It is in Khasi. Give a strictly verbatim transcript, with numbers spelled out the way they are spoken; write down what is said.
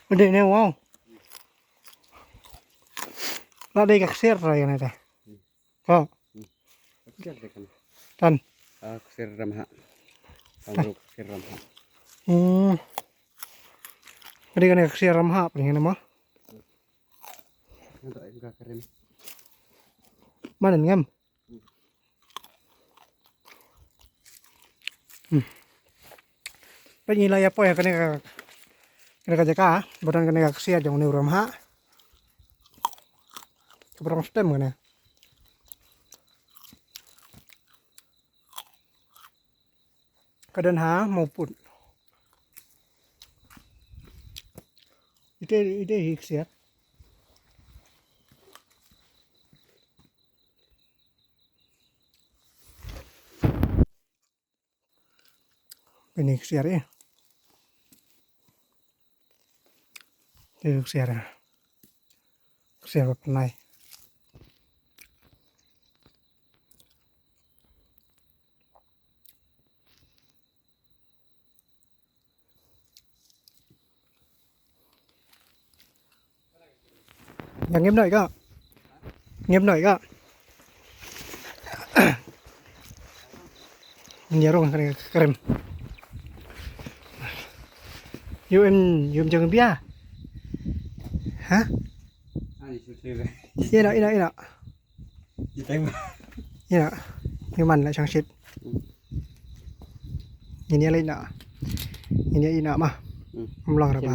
Dei ne, wow. La dei ka ksiar trai kane te. Ko. Ksiar te kan. Tan. Ah, ksiar ramha. Kan ru ksiar ramha. Hmm. Dei kane ka ksiar ramha paling ne mo. Ngantuk em ka krim. Mana ngam? Hmm. Peit ngi la ïa poi ha kane ka, kane ka jaka, ba don kane ka ksiar jong une u ramha. Ka ba rong stem kane. Ka don ha mawpud. Ite, ite hi ksiar. Ini ksiar eh. Ini ksiar eh. Ksiar ba pynai. Yang ngim noi ka. Ngim noi ka. Ni rong kare kare. Yu em, yu em jang bia. Ha? Ina, ina, ina. Ina, ina. Yu man la chang shit. Ini la ina. Ini ina ma. Hmm. Mlong ra ba.